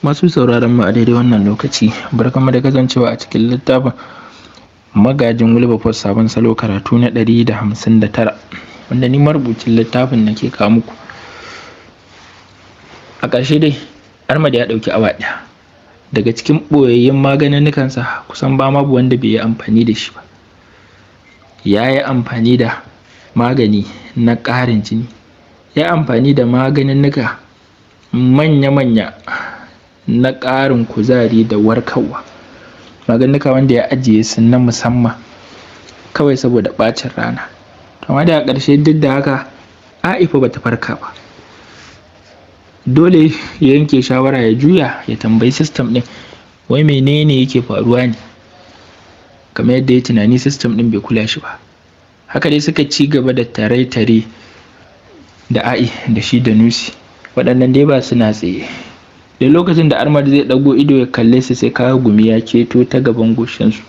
Masu sauraron mu a daidai wannan lokaci, barkanmu da kasancewa a cikin littafin Magajin Wilberforce, Sabon Salo, karatu na 159, wanda ni marubucin littafin nake kawo muku. A ƙarshe dai, Ahmad ya ɗauki awa 1 daga cikin ɓoyayyun maganinnikansa, kusan ba babu wanda bai yi amfani da shi ba. Ya yi amfani da magani na ƙarin jini, ya yi amfani da maganinnika manya-manya na ƙarin kuzari da warkarwa, maganinnika wanda ya ajiye su na musamman kawai saboda ɓacin rana. Amma da a ƙarshe, duk da haka, A'i fa bata farka ba. Dole ya yanke shawara ya juya ya tambayi system ɗin wai menene yake faruwa ne. Kamar yadda ya tunani, system ɗin bai kula shi ba. Haka dai suka ci gaba da tare-tare da A'i da shi da Nusi, waɗannan dai ba suna tsaye. Da lokacin da Ahmad zai ɗago ido ya kalle su, sai kaga gumi ya keto ta gaban goshinsu.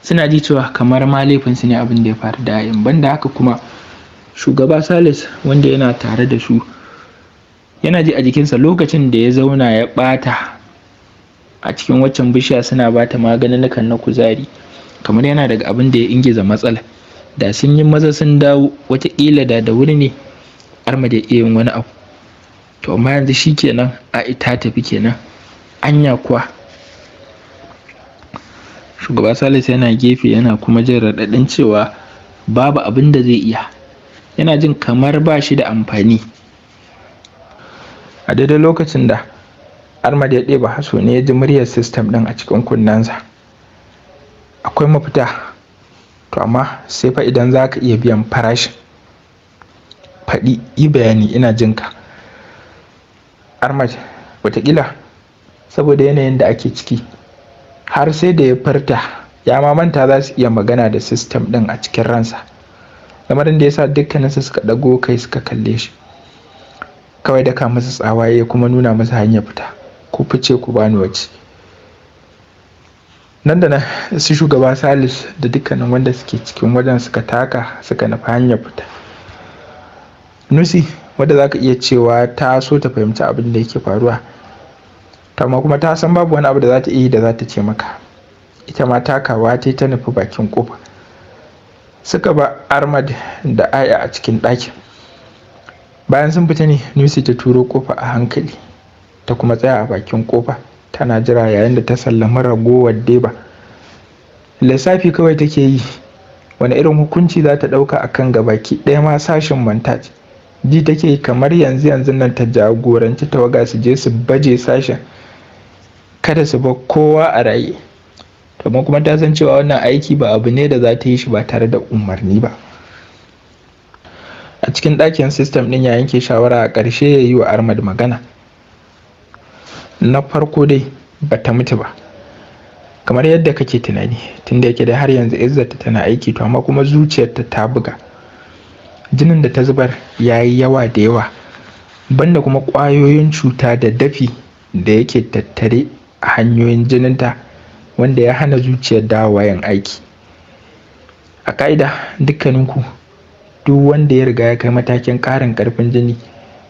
Suna ji cewa kamar ma laifinsu ne abin da ya faru da A'in. Banda haka kuma, shugaba Salis, wanda yana tare da su, yana ji a jikinsa lokacin da ya zauna ya ɓata a cikin waccan bishiya suna bata maganinnukan na kuzari, kamar yana daga abin da ya ingiza matsala. Da sun yi maza sun dawo, wataƙila da da wuri ne Ahmad ya iya yin wani abu. To amma yanzu shikenan, A'i ta tafi kenan. Anya kuwa? Shugaba Salisu yana gefe yana kuma jin raɗaɗin cewa babu abin da zai iya, yana jin kamar ba shi da amfani. A daidai lokacin da Ahmad ya ɗeba haso ne ya ji muryar system ɗin a cikin kunnensa: "Akwai mafita, to amma sai fa idan za ka iya biyan farashin." "Faɗi, yi bayani, ina jin ka." Ahmad, wataƙila saboda yanayin da ake ciki, har sai da ya furta ya ma manta za su iya magana da system ɗin a cikin ransa, lamarin da ya sa dukkaninsu suka ɗago kai suka kalle shi. Kawai daka musu tsawa ya kuma nuna musu hanyar fita: "Ku fice ku bani waje." Nan da nan su shugaba Salis da dukkanin wanda suke cikin wajen suka taka suka nufi hanyar fita. Nusi, wadda za ka iya cewa ta so ta fahimci abin da yake faruwa, amma kuma ta san babu wani abu da za ta iya yi da za ta ce maka, ita ma takawa ta ta nufi bakin kofa. Suka ba Ahmad da Aya a cikin ɗakin. Bayan sun fita ne Nusi ta turo kofa a hankali, ta kuma tsaya a bakin kofa tana jira yayin da ta sallami ragowar deba. Lissafi kawai take yi, wani irin hukunci za ta ɗauka a kan gabaki ɗaya ma sashen montaj. Ji take kamar yanzu yanzu nan ta jagoranci tawaga su je su baje sashen, kada su bar kowa a raye. Amma kuma ta san cewa wannan aiki ba abu ne da za ta yi shi ba tare da umarni ba. A cikin ɗakin, system ɗin ya yanke shawara a ƙarshe ya yi wa Ahmad magana. "Na farko dai, ba ta mutu ba kamar yadda kake tunani, tunda yake da har yanzu izzarta tana aiki. To amma kuma zuciyarta ta buga, jinin da ta zubar ya yi yawa da yawa, banda kuma ƙwayoyin cuta da dafi da yake tattare a hanyoyin jininta, wanda ya hana zuciyar dawowa yin aiki. A ƙa'ida, dukkaninku, duk wanda ya riga ya kai matakin ƙarin ƙarfin jini,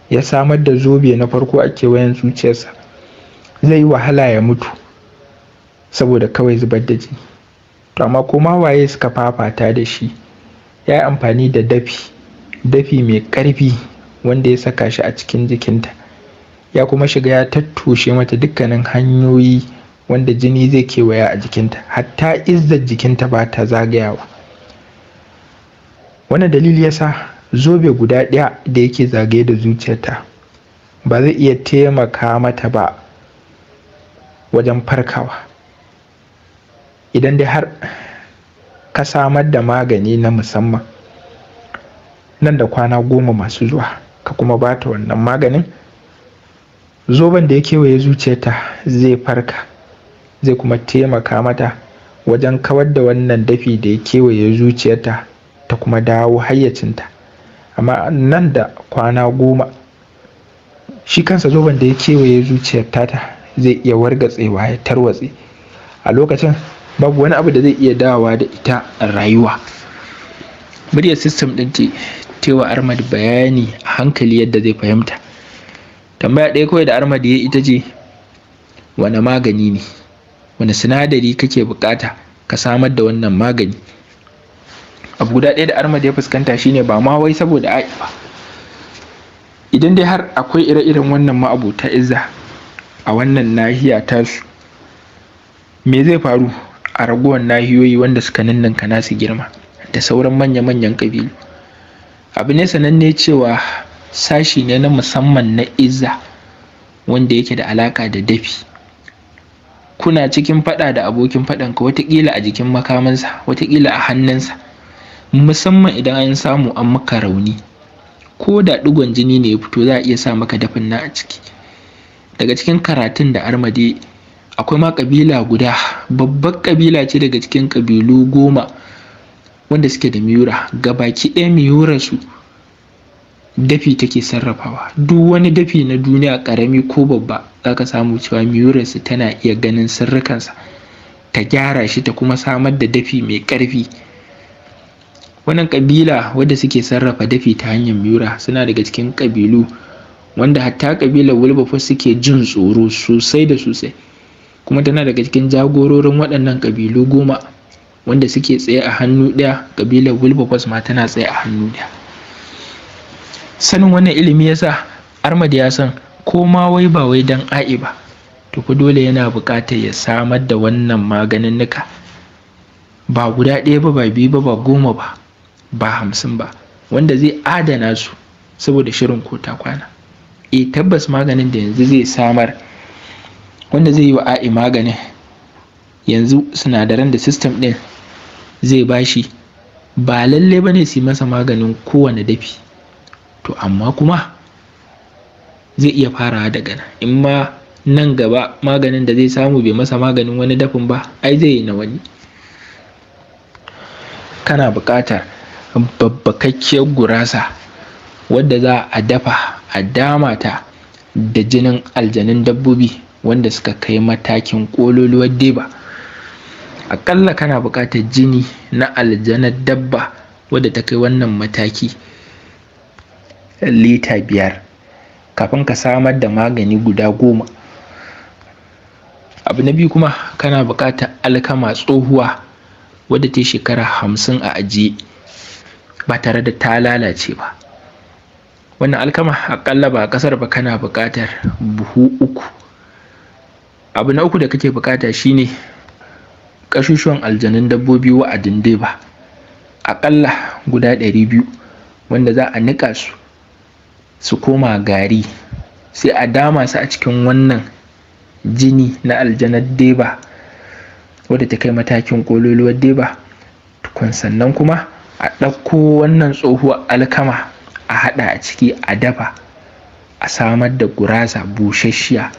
ya samar da zobe na farko a kewayen zuciyarsa, zai yi wahala ya mutu saboda kawai zubar da jini. To amma koma waye suka fafata da shi, ya yi amfani da dafi, dafi mai ƙarfi wanda ya saka shi a cikin jikinta, ya kuma shiga ya tattoshe mata dukkanin hanyoyi wanda jini zai kewaya a jikinta, hatta izzar jikinta ba ta zagayawa. Wannan dalili ya sa zobe guda ɗaya da yake zagaye da zuciyarta ba zai iya taimaka mata ba wajen farkawa. Idan dai har ka samar da magani na musamman nan da kwana 10 masu zuwa, ka kuma bata wannan maganin, zoben da ya kewaye zuciyarta zai farka, zai kuma taimaka mata wajen kawar da wannan dafi da ya kewaye zuciyarta, ta kuma dawo hayyacinta. Amma nan da kwana 10, shi kansa zoben da ya kewaye zuciyar tata zai iya wargatsewa ya tarwatse. A lokacin babu wani abu da zai iya dawowa da ita a rayuwa." Muryar system ɗin ce tewa Ahmad bayani a hankali yadda zai fahimta. Tambaya ɗaya kawai da Armad ya ita ce, wane magani ne, wane sinadari kake buƙata ka samar da wannan magani? Abu guda ɗaya da Armad ya fuskanta shine ba ma wai saboda A'i ba, idan dai har akwai ire-iren wannan ma'abota izza a wannan nahiya tasu, me zai faru a ragowar nahiyoyi wanda suka ninninka nasu girma da sauran manya-manyan ƙabilu? Abu ne sananne cewa sashi ne na musamman na izza wanda yake da alaƙa da dafi. Kuna cikin faɗa da abokin faɗanka, wataƙila a jikin makamansa, wataƙila a hannunsa, musamman idan an samu an maka rauni, ko da ɗigon jini ne ya fito za a iya sa maka dafin nan a ciki. Daga cikin karatun da Armad akwai ma ƙabila guda, babbar ƙabila ce daga cikin ƙabilu 10 wanda suke da miyura. Gabaki ɗaya miyurarsu dafi take sarrafawa. Duk wani dafi na duniya ƙarami ko babba zaka samu cewa miyurarsu tana iya ganin sirrikansa, ta gyara shi, ta kuma samar da dafi mai ƙarfi. Wannan ƙabila wadda suke sarrafa dafi ta hanyar miyura suna daga cikin ƙabilu wanda hatta ƙabilar Wilberforce suke jin tsoro sosai da sosai, kuma tana daga cikin jagororin waɗannan ƙabilu 10 wanda suke tsaye a hannu ɗaya. Ƙabilar Wilberforce ma tana tsaye a hannu ɗaya. Sanin wannan ilimi yasa Armad ya san ko ma wai ba wai dan A'i ba, to fa dole yana buƙatar ya samar da wannan maganinnika, ba guda ɗaya ba, ba 2 ba, ba 10 ba, ba 50 ba, wanda zai adana su saboda shirin ko ta kwana. Tabbas maganin da yanzu zai samar, wanda zai yi wa A'i maganin yanzu, sinadaran da system ɗin zai bashi ba lalle bane su yi masa maganin kowane dafi. To amma kuma zai iya farawa daga nan, in ma nan gaba maganin da zai samu bai masa maganin wani dafin ba, ai zai yi na wani. Kana buƙatar babbakakkiyar gurasa wadda za a dafa a dama ta da jinin aljanun dabbobi wanda suka kai matakin ƙololuwar deba. Aƙalla kana buƙatar jini na aljanar dabba wadda ta kai wannan mataki lita 5 kafin ka samar da magani guda 10. Abu na biyu kuma, kana buƙatar alkama tsohuwa wadda ta yi shekara 50 a ajiye ba tare da ta lalace ba. Wannan alkama aƙalla ba a ƙasar ba kana buƙatar buhu 3. Abu na uku da kake buƙata shine ƙasusuwan aljanun dabbobi wa'adin deba, aƙalla guda 200, wanda za a niƙa su su koma gari, sai a dama su a cikin wannan jini na aljanar deba wadda ta kai matakin ƙololuwar deba tukun. Sannan kuma a ɗauko wannan tsohuwar alkama a haɗa a ciki a dafa, a samar da gurasa busasshiya.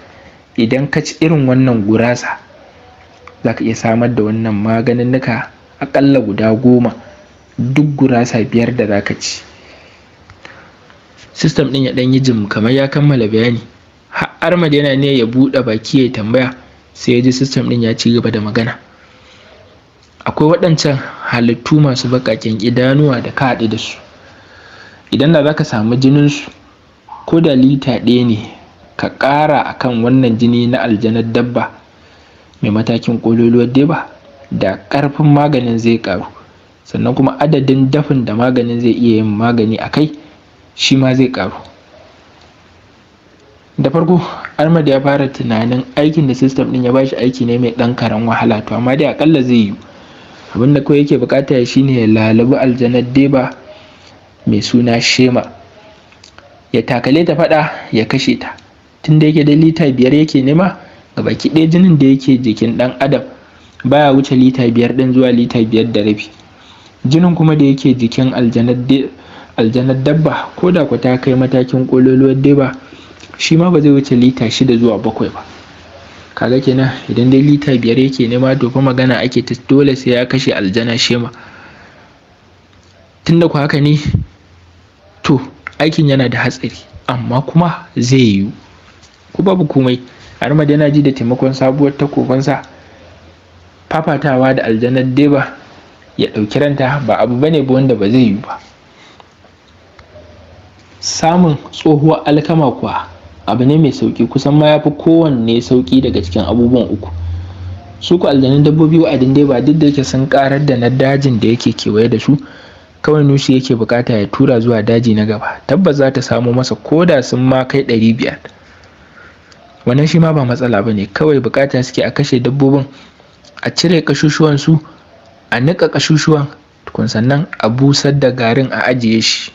Idan ka ci irin wannan gurasa za ka iya samar da wannan maganinnika aƙalla guda 10 duk gurasa 5 da za ka ci. System ɗin ya ɗan yi jim kamar ya kammala bayani. Har Armad yana ne ya buɗe baki ya tambaya, sai ya ji system ɗin ya ci gaba da magana. Akwai waɗancan halittu masu baƙaƙen idanuwa da ka haɗu da su. Idan da za ka samu jininsu ko da lita 1 ne, ka ƙara a kan wannan jini na aljanar dabba mai matakin ƙololuwar deba, da ƙarfin maganin zai ƙaru. Sannan kuma adadin dafin da maganin zai iya yin magani a kai shi ma zai ƙaru. Da farko Armad ya fara tunanin aikin da system ɗin ya bashi aiki ne mai ɗan karen wahala, to amma dai aƙalla zai yiwu. Abin da kawai yake buƙata shine ya lalubi aljanar deba mai suna Shema, ya takale ta faɗa ya kashe ta. Tunda yake da lita 5 yake nema, gabaki ɗaya jinin da yake jikin ɗan adam baya wuce lita 5 ɗin zuwa lita 5.5. Jinin kuma da yake jikin aljanar dabba ko da ku ta kai matakin ƙololuwar deba, shi ma ba zai wuce lita 6 zuwa 7 ba. Kaga kenan idan dai lita 5 yake nema, to fa magana ake ta dole sai ya kashe aljana Shema. Tunda ku haka ne, to aikin yana da hatsari, amma kuma zai yiwu. Ko babu komai, Armad yana ji da taimakon sabuwar takobansa, fafatawa da aljanar deba ya ɗauki ranta ba abu bane ba wanda ba zai yiwu ba. Samun tsohuwar alkama kuwa Abu ne mai sauki, kusan ma ya fi kowanne sauki daga cikin abubuwan uku. Su ku aljanun dabbobi wa'adin dai ba duk da yake sun karar da na dajin da yake kewaye da su, kawai Nusi yake bukata ya tura zuwa daji na gaba, tabbas za ta samo masa koda sun ma kai 500. Wannan shi ma ba matsala ba ne, kawai bukata suke a kashe dabbobin, a cire kashushuwan su, a niƙa kashushuwan tukun, sannan a busar da garin a ajiye shi,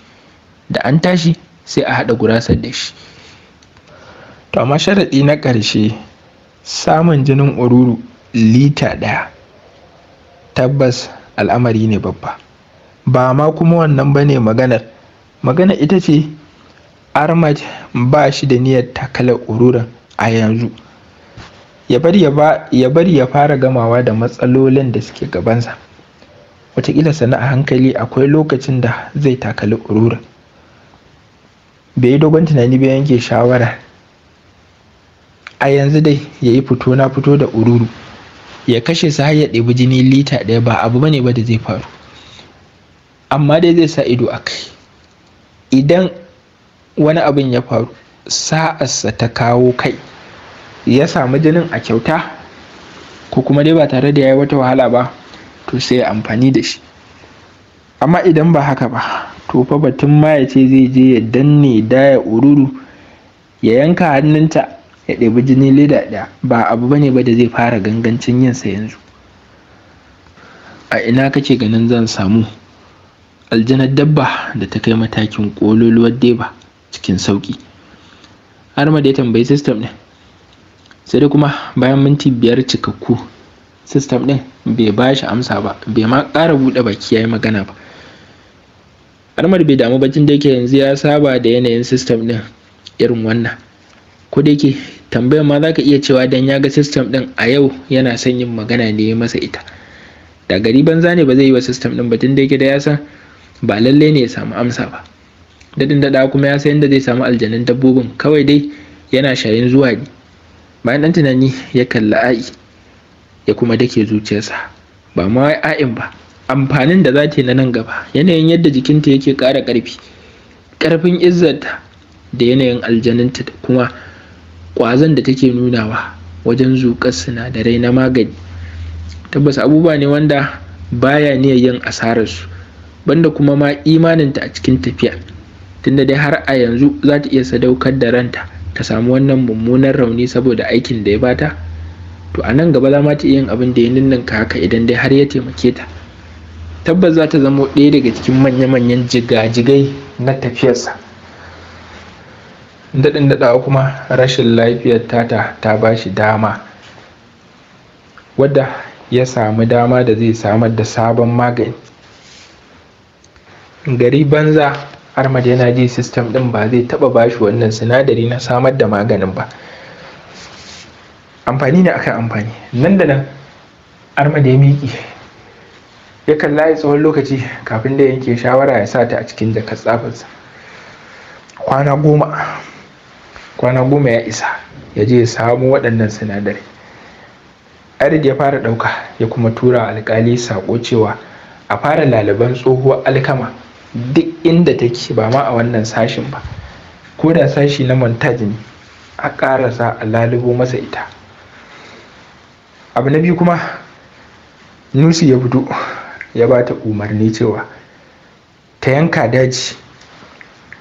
da an tashi sai a haɗa gurasar da shi. To amma sharaɗi na ƙarshe, samun jinin ururu lita 1 tabbas al'amari ne babba. Ba ma kuma wannan ba ne maganar. Magana ita ce Ahmad ba shi da niyyar takalar ururin a yanzu. Ya bari ya fara gamawa da matsalolin da suke gabansa. Wataƙila sannu a hankali akwai lokacin da zai takali ururin. Bai yi dogon tunani ba yanke shawara. A yanzu dai ya yi fito na fito da ururu, ya kashe su har ya ɗebi jini lita 1 ba abu bane ba da zai faru. Amma dai zai sa ido a kai. Idan wani abin ya faru, sa'arsa ta kawo kai, ya samu jinin a kyauta ko kuma dai ba tare da ya yi wata wahala ba, to sai ya amfani da shi. Amma idan ba haka ba, to fa batun ma ya ce zai je ya danne daya ururu, ya yanka hannunta, ya ɗebi jini leda 1 ba abu bane ba da zai fara gangancin yinsa yanzu. A ina kake ganin zan samu aljanar dabba da ta kai matakin ƙololuwar deba cikin sauƙi? Ahmad ya tambayi system ɗin. Sai dai kuma bayan minti 5 cikakku, system ɗin bai ba shi amsa ba, bai ma ƙara buɗe baki ya yi magana ba. Ahmad bai damu ba tun da yake yanzu ya saba da yanayin system ɗin irin wannan. Ko da yake tambayar ma za ka iya cewa dan ya ga system ɗin a yau yana son yin magana ne ya masa ita. Da gari banza ne ba zai yi wa system ɗin ba tun da yake da ya san ba lallai ne ya samu amsa ba. Daɗin daɗawa kuma ya san yadda zai samu aljanun dabbobin, kawai dai yana shayin zuwa ne. Bayan ɗan tunani ya kalli A'i ya kuma dake zuciyarsa. Ba ma wai A'in ba, amfanin da za ta yi na nan gaba, yanayin yadda jikinta yake ƙara ƙarfi, ƙarfin izzarta da yanayin aljanunta da kuma ƙwazon da take nunawa wajen zuƙar sinadarai na magani. Tabbas abubuwa ne wanda baya niyyar yin asararsu, banda kuma ma imaninta a cikin tafiya. Tunda dai har a yanzu za ta iya sadaukar da ranta ta samu wannan mummunan rauni saboda aikin da ya bata, to a nan gaba za ma ta iya yin abin da ya ninninka haka idan dai har ya taimake ta. Tabbas za ta zamo ɗaya daga cikin manya-manyan jigajigai na tafiyarsa. Daɗin daɗawa kuma rashin lafiyar tata ta ba shi dama, wadda ya samu dama da zai samar da sabon magani. Gari banza Ahmad yana ji system ɗin ba zai taɓa ba shi wannan sinadari na samar da maganin ba. Amfani ne akan amfani. Nan da nan Ahmad ya miƙe, ya kalla ya tsawon lokaci kafin da yanke shawara ya sa ta a cikin jakar tsafinsa. Kwana goma ya isa ya je ya samo waɗannan sinadarai. Arid ya fara ɗauka ya kuma tura alƙali saƙo cewa a fara laliban tsohuwar alkama duk inda take, ba ma a wannan sashin ba, ko da sashi na montage ne, a ƙarasa a lalubo masa ita. Abu na biyu kuma, Nusi ya fito ya ba ta umarni cewa ta yanka daji,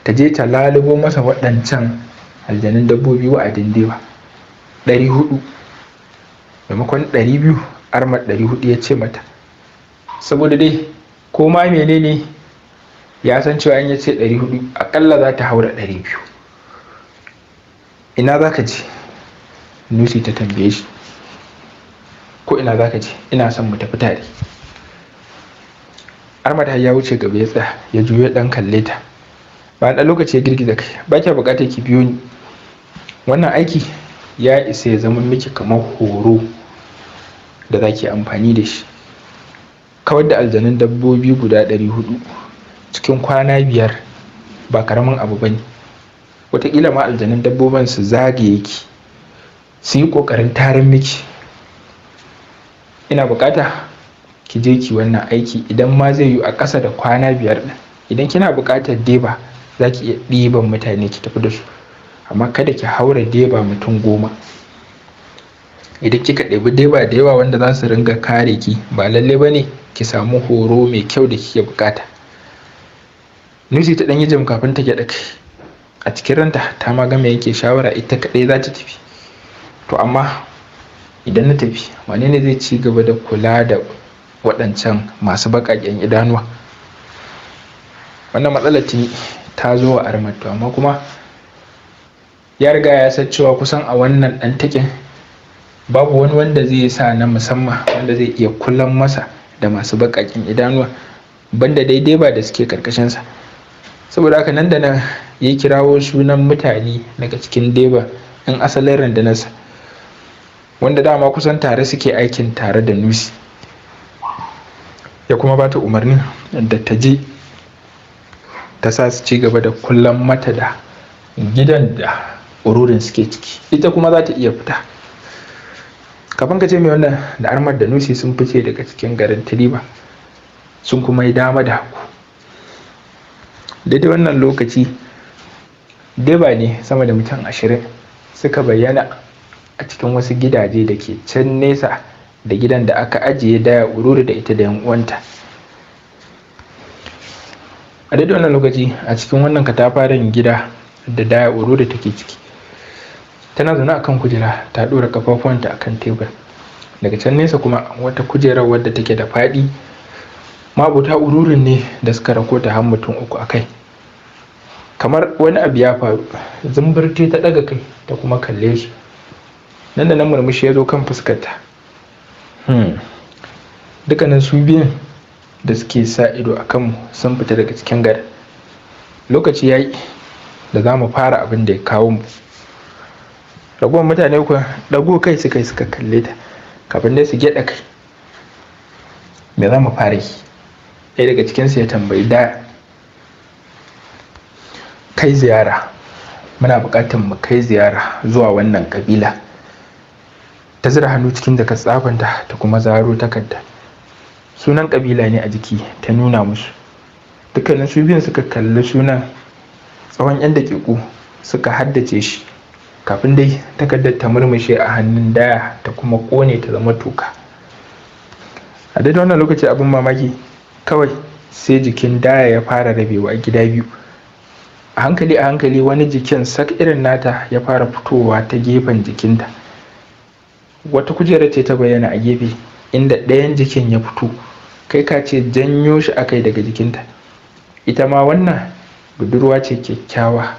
ta je ta lalubo masa waɗancan aljanun dabbobi wa'adin dewa 400 maimakon 200. Ahmad 400 ya ce mata, saboda dai ko ma menene ya san cewa in ya ce 400 akalla za ta haura 200. Ina za ka je? Nusi ta tambaye shi. Ko ina za ka je? Ina son mu tafi tare. Ahmad har ya wuce gaba ya tsaya, ya juyo ɗan kalle ta. Bayan ɗan lokaci ya girgiza kai. Ba kya buƙatar ki biyo ni. Wannan aiki ya isa ya zama miki kamar horo da za ki amfani da shi. Kawar da aljanun dabbobi guda 400 cikin kwana 5 ba karamin abu bane. Wataƙila ma aljanun dabbobin su zagaye ki, su yi ƙoƙarin tarin miki. Ina buƙata ki je ki wannan aiki idan ma zai yiwu a ƙasa da kwana 5 ɗin. Idan kina buƙatar deba, za ki iya ɗiban mutane ki tafi da su. Amma kada ki haura deba mutum 10. Idan kika ɗebi deba da yawa wanda za su ringa kare ki, ba lalle ba ne ki samu horo mai kyau da kike bukata. Nusi ta ɗan yi jim kafin ta gyaɗa kai. A cikin ranta ta ma gama yanke shawara ita kaɗai za ta tafi. To amma idan na tafi, wane ne zai ci gaba da kula da waɗancan masu baƙaƙen idanuwa? Wannan matsalar tuni ta zo wa Armad, to amma kuma ya riga ya san cewa kusan a wannan ɗan takin babu wani wanda zai sa na musamman wanda zai iya kulan masa da masu baƙaƙen idanuwa banda daidai ba da suke karkashinsa. Saboda haka nan da nan ya kirawo sunan mutane daga cikin deba in asalin rundunarsa, wanda dama kusan tare suke aikin tare da Nusi. Ya kuma bata umarnin da ta je ta sa su ci gaba da kullum mata da gidan da ururin suke ciki, ita kuma za ta iya fita. Kafin ka ce mai wannan, da Armad da Nusi sun fice daga cikin garin Tiriba, sun kuma yi dama da hagu. Daidai wannan lokaci deba ne sama da mutum 20 suka bayyana a cikin wasu gidaje da ke can nesa da gidan da aka ajiye Daya Ururu da ita da yan uwanta. A daidai wannan lokaci a cikin wannan katafaren gida da Daya Ururu take ciki, tana zaune akan kujera ta ɗora kafafuwanta akan tebur. Daga can nesa kuma wata kujerar wadda take da faɗi, mabuta ururin ne da suka rako ta har mutum 3 a kai. Kamar wani abu ya faru, zumbirte ta ɗaga kai ta kuma kalle su. Nan da nan murmushi ya zo kan fuskarta. Dukkanin su biyun da suke sa ido a kanmu sun fita daga cikin garin. Lokaci ya yi da za mu fara abin da ya kawo mu. Ragowar mutane kuwa ɗago kai suka yi suka kalle ta kafin dai su gyaɗa kai. Me za mu fara yi? Ɗaya daga cikinsu ya tambayi Daya. Kai ziyara. Muna buƙatar mu kai ziyara zuwa wannan ƙabila. Ta zura hannu cikin jakar tsafanta ta kuma zaro takarda. Sunan ƙabila ne a jiki ta nuna musu. Dukkanin su biyun suka kalli sunan tsawon 'yan daƙiƙu suka haddace shi, kafin dai takardar ta murmushe a hannun Daya ta kuma ƙone ta zama toka. A daidai wannan lokaci abin mamaki kawai sai jikin Daya ya fara rabewa gida biyu. A hankali a hankali wani jikin sak irin nata ya fara fitowa ta gefen jikinta. Wata kujera ce ta bayyana a gefe inda ɗayan jikin ya fito, kai ka ce janyo shi akai daga jikinta. Ita ma wannan budurwa ce kyakkyawa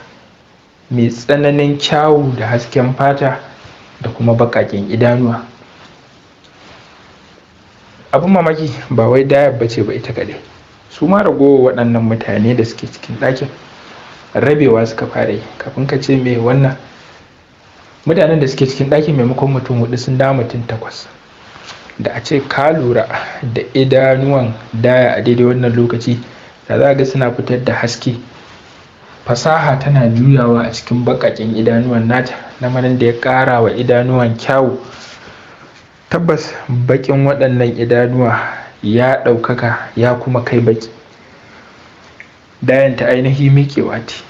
mai tsananin kyawu da hasken fata da kuma baƙaƙen idanuwa. Abin mamaki ba wai Daya bace ba ita kaɗai, su ma ragowar waɗannan mutane da suke cikin ɗakin rabewa suka fara yi. Kafin ka ce mai wannan, mutanen da suke cikin ɗakin maimakon mutum 4 sun dawo mutum 8. Da a ce ka lura da idanuwan Daya a daidai wannan lokaci, da za ga suna fitar da haske. Fasaha tana juyawa a cikin baƙaƙen idanuwan nata, lamarin da ya ƙara wa idanuwan kyawu. Tabbas baƙin waɗannan idanuwa ya ɗaukaka ya kuma kai baƙi. Dayan ta ainihi miƙewa ce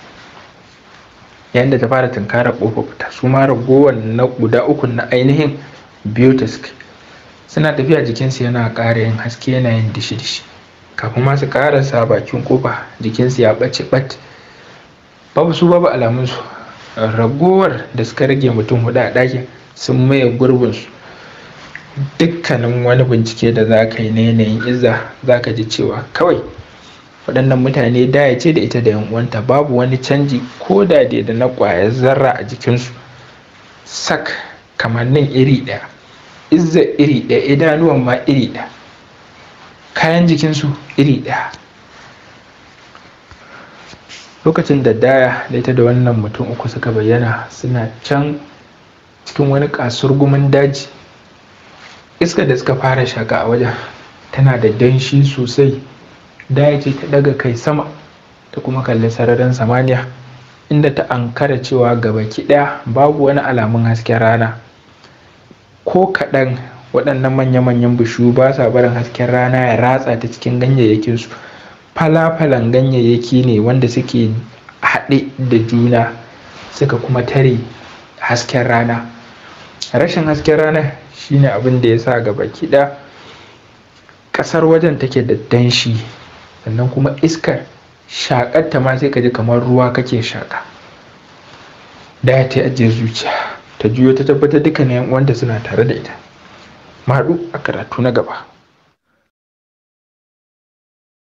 yayin da ta fara tunkarar ƙofar fita. Su ma ragowar na guda 3 na ainihin biyu ta suka suna tafiya, jikinsu yana ƙara yin haske yana yin dishi-dishi. Kafin ma su ƙarasa bakin ƙofa, jikinsu ya ɓace ɓat, babu su babu alamunsu. Ragowar da suka rage mutum 4 a ɗakin sun maye gurbinsu. Dukkanin wani bincike da za ka yi na yanayin izza, za ka ji cewa kawai waɗannan mutane Daya ce da ita da yan uwanta, babu wani canji ko da da na ƙwayar zarra a jikinsu. Sak kamannin iri ɗaya, izza iri ɗaya, idanuwan ma iri ɗaya, kayan jikinsu iri ɗaya. Lokacin da Daya da ita da wannan mutum 3 suka bayyana, suna can cikin wani kasurgumin daji. Iskar da suka fara shaka a wajen tana da danshi sosai. Daya ce ta ɗaga kai sama ta kuma kalli sararin samaniya, inda ta ankara cewa gabaki ɗaya babu wani alamun hasken rana ko kaɗan. Waɗannan manya-manyan bishiyu ba sa barin hasken rana ya ratsa ta cikin ganyayyakinsu. Fala-falan ganyayyaki ne wanda suke haɗe da juna. Suka kuma tare hasken rana. Rashin hasken rana shine abin da ya sa gabaki ɗaya ƙasar wajen take da danshi, sannan kuma iskar shaƙarta ma sai ka ji kamar ruwa kake shaƙa. Daya ta ajiye zuciya, ta juyo ta tabbatar dukkanin 'yan uwanta suna tare da ita. Mu haɗu a karatu na gaba.